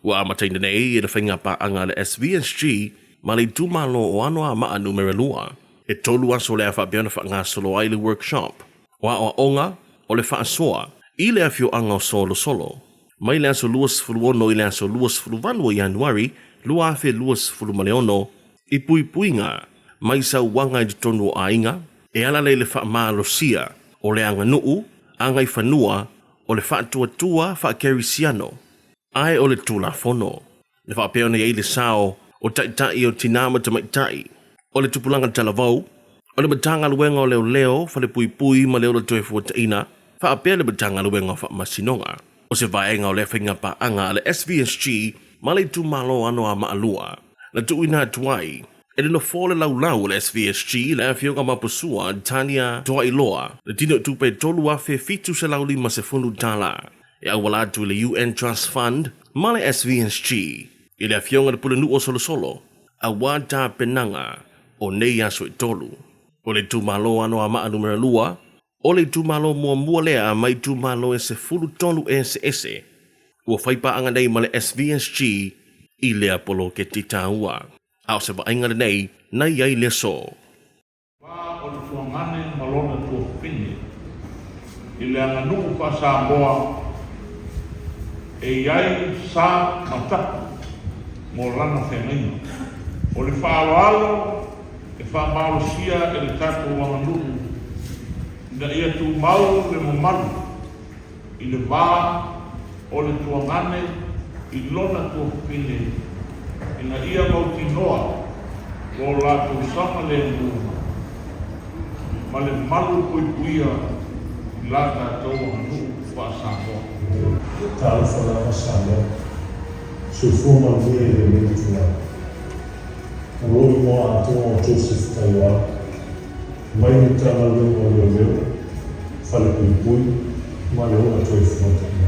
Ua amataina nei e le faigapaaga a le SVSG ma le itumalo o Anoamaa Numera 2. E tolu aso o le a faapea ona faagasolo ai le workshop o aoaoga o le faasoa i le afioaga o Solosolo mai le aso 26 i le aso 28 o Ianuari 2026 i puipuiga mai sauaga i totonu o aiga e ala lea i le faamalosia o le aganuu, agaifanua o le faatuatua faakerisiano ae o le Tulafono. Na faapea ona i ai le sao o taitai o tinā ma tamaitai, o le tupulaga talavou, o le Matagaluega o Leoleo, Falepuipui ma le Ola Toefuataiga, faapea le Matagaluega o Faamasinoga. O se vaega o lea faigapaaga a le SVSG ma le itumalo Anoamaa 2, na tuuina atu ai e le nofoa o le laulau o le SVSG le Afioga Mapusua Tania Toailoa le tinoitupe $3,750 e auala atu i le UN Trust Fund ma le SVSG i le Afioga i le Pulenuu o Solosolo aua tapenaga o nei aso e tolu. O le itumalo Anoamaa Numera 2, o le itumalo muamua lea mai itumalo e 13 eseese ua fai paaga nei ma le SVSG i lea poloketi taua. A o se vaaiga lenei na i ai le aso. Va o le tuagane ma lona tuafafine i le aganuu faa-Samoa e i ai sa ma tapu mo lana feagaiga. O le faaaloalo e faamalosia e le tatou aganuu ina ia tumau le mamalu i le va o le tuagane i lona tuafafine ina ia mautinoa lo latou saogalemu ma le malu puipuia i la tatou aganuu faa-Samoa. Talofa lava Samoa, soifua manuia i lenei itula. O lou igoa atoa o Joseph Taiwala. Mai le Matagaluega o Leoleo, Falepuipui ma le Ola Toefuataina.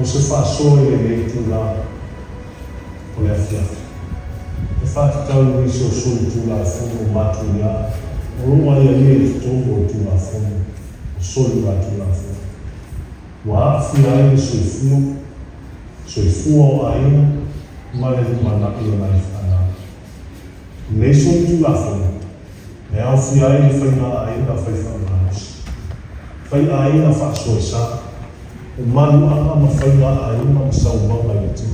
O se faasoa i lenei itula o le afiafi, e faatatau i nisi o solitulafono matuia o lo o aiaia i totonu o le Tulafono o Soligatulafono, ua aafia ai le soifua, soifua o aiga ma le lumanai o nai fanau. I nei solitulafono, e aofia ai le faiga aiga fai faamalosi, faiaiga faasoesa, o maluaga ma faiga aiga ma sauaga i le tino.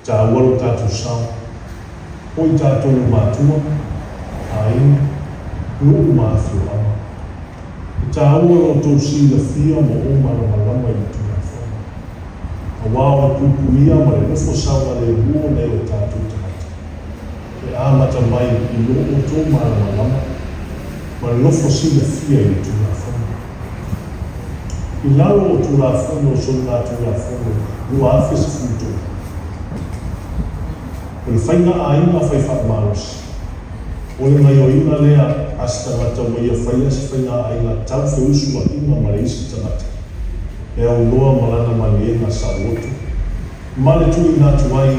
E taua lo tatou sao, o i tatou o matua, aiga, nuu ma afioaga. E taua lo outou silafia ma ou malamalama i le Tulafono, aua o le puipuia ma le nofo saogalemu o nai o tatou tagata. E amata mai i lo outou malamalama ma le nofo silafia i le Tulafono. I lalo o Tulafono o Soligatulafono 2013, o le faiga aiga fai faamalosi, o le gaioiga lea a se tagata ua ia faia se faiga aiga tau feusuaiga ma le isi tagata e aunoa ma lana maliega saoloto ma le tuuina atu ai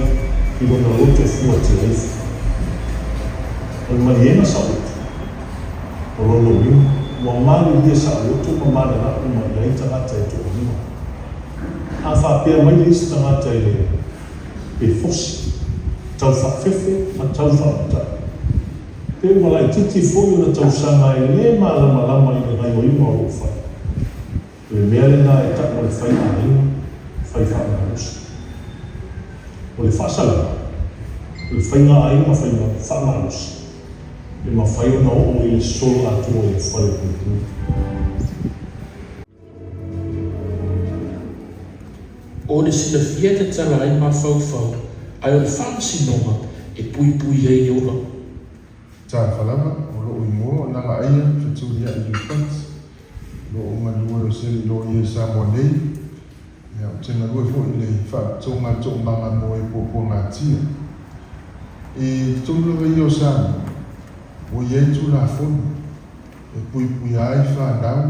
i lona loto fuatia ifo. O le maliega saoloto, o lona uiga, ua malilie saoloto ma mananao uma i ai tagata e toalua. A faapea mai le isi tagata e leai, pe fosi, tau faafefe ma tau faamatai, pe ua laitiiti foi ona tausaga e le malamalama i le gaioiga o lo o fai, O le mea lena e tau o le fai aiga, fai faamalosi. O le faasalaga, o le faiga aiga fai faamalosi, e mafai ona oo i le solo atoa i le falepuipui. O le silafia e tatala ai mafaufau, ae o le faamasinoga e puipui ai le ola. Talofa lava, o lou igoa o Lagaaia Fetuliai Euphat, o loo galue o se alii loia i Samoa nei, ia ou te galue foi i le Faalapotopotoga a le Toomaga mo e Puapuagatia. I totonu lava ia o Samoa, ua i ai Tulafono e puipuia ai fanau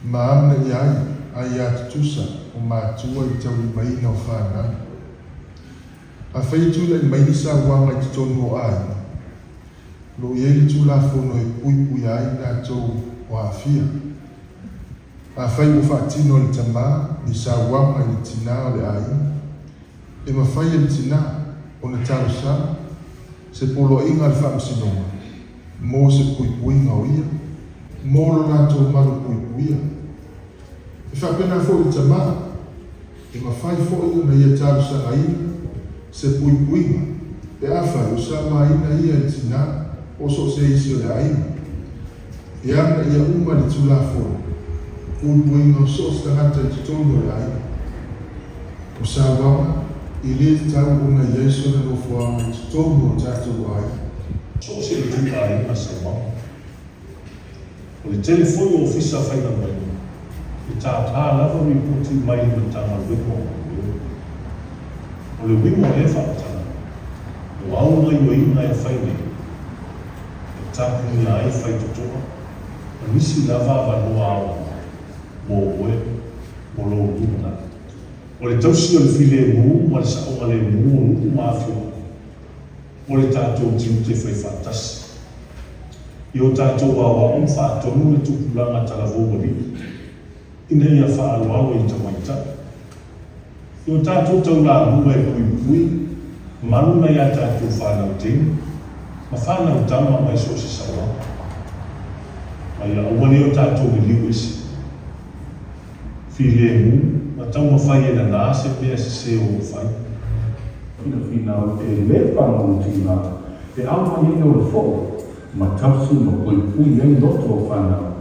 ma amanaia ai aia tutusa o matua i le taulimaina o fanau. Afai e tulai mai ni sauaga i totonu o aiga, o lo o i ai le Tulafono e puipuia ai i latou o aafia. Afai ua faatino e le tamā ni sauaga i le tinā o le aiga, e mafai e le tinā ona talosaga se poloaiga a le Faamasinoga mo se puipuiga o ia mo lo latou malu puipuia. E faapena foi i le tamā, e mafai foi ona ia talosagaina se puipuiga pe afai o sauaina ia e le tinā po o so o se isi o le aiga. E ana ia uma le Tulafono puipuiga o so o se tagata i totonu o le aiga. O sauaga e lē tatau ona i ai sona nofoaga i totonu o tatou aiga. So o se ituaiga sauaga. O le tele foi o ofisa faigaluega e tāpā lava ripoti mai le Matagaluega o Leoleo. O le uiga o lea faamatalaga, o ao gaioiga e fai nei, e tapunia ai faitotoa ma nisi lava avanoa aoga mo oe mo lou lumanai. O le tausi o le filemu ma le saogalemu o nuu ma afioaga, o le tatou tiute faifaatasi. I o tatou aoao ma faatonu le tupulaga talavou alii, ina ia faaaloalo i tamaitai. I o tatou taulamua e puipui malu nai a tatou fanau teine ma fanau tama mai so o se sauaga. Ma ia aua nei o tatou liliu ese, filemu ma taumafai e nanā se mea sesē ua fai. Finafinau e le pagautina e aumai ai ola foʻi ma tausi ma puipui ai loto o fanau,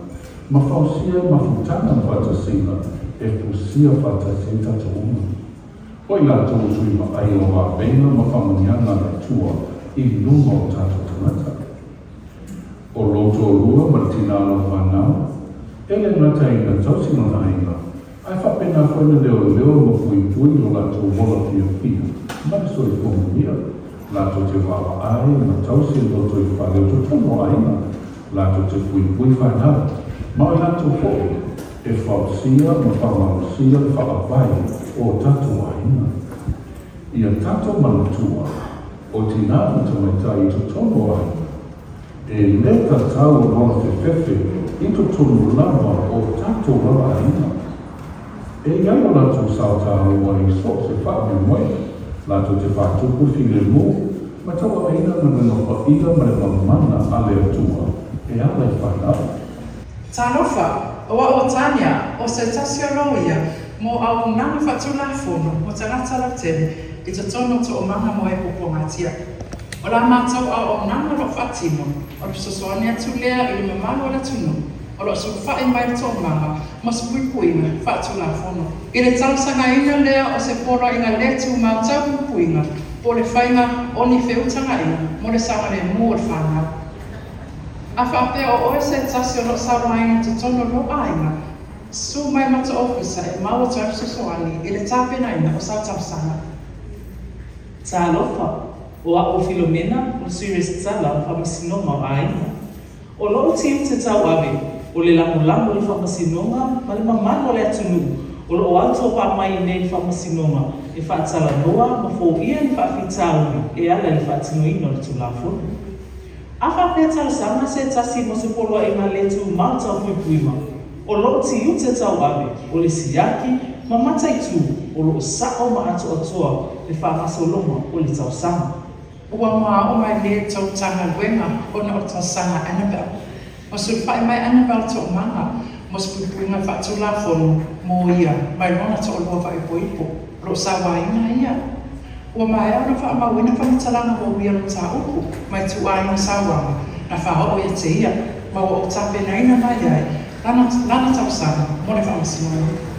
ma fausia mafutaga ma faatasiga e fusia faatasi ai tatou uma. O i latou o tui vaai o vavega ma faamanuiaga a le Atua i luma o tatou tagata. O lou toalua ma le tinā o lau fanau, e le gata ina tausi lona aiga, ae faapena foi ona leoleo ma puipui lo latou ola fiafia ma le soifua manuia, latou te vaavaai ma tausi le loto i fale o totonu o aiga, latou te puipui fanau, ma o i latou foi e fausia ma faamalosia le faavae o tatou aiga. Ia tatou manatua, o tinā ma tamaitai i totonu o aiga, E le tatau ona ola fefefe i totonu lava o tatou lava aiga. E i ai o latou sao taua i so o se faamoemoe, latou te faatupu filemu ma tauaveina galuega paia ma le mamana a le Atua e ala i fanau. Talofa, o a'u o Tania, o se tasi o loia mo auaunaga faatulafono mo tagata lautele i totonu o toomaga mo e puapuagatia. O la matou auaunaga o lo o faatino, o le fesoasoani atu lea i le mamalu o le atunuu o lo o sulufai mai le toomaga mo se puipuiga faatulafono. I le talosagaina lea o se poloaiga le tumau tau puipuiga po o le faiga o ni feutagaiga mo le saogalemu o le fanau. A faapea o oe se tasi o lo o sauaina i totonu o lou aiga, susu mai ma to ofisa e mau atu ai fesoasoani i le tapenaina o sau talosaga. Talofa, o a'u o Filomena, o le Sui Resitala o le Faamasinoga o Aiga. O lo'u tiute tauave, o le lagolago i le Faamasinoga ma le mamalu o le atunuu o lo o autopā mai i nei le Faamasinoga e faatalanoa ma foia ni faafitauli e ala i le faatinoina o le Tulafono. A faapea talosaga se tasi mo se poloaiga le tumau tau puipuiga, o lo'u tiute tauave o le siaki ma mataitu o lo o sa'o ma atoatoa le faagasologa o le tausaga. Ua muao'o mai lē tou Matagaluega ona o talosaga a Annabel. Ua sulufai mai Annabel toomaga mo se puipuiga faatulafono mo ia mai lona toalua faaipoipo o lo o sauaina ia. Ua maea ona faamauina faamatalaga mo ia mataupu mai ituaiga sauaga na faaoo ia te ia, ma ua ou tapenaina mai ai lana, lana talosaga mo le faamasinoga.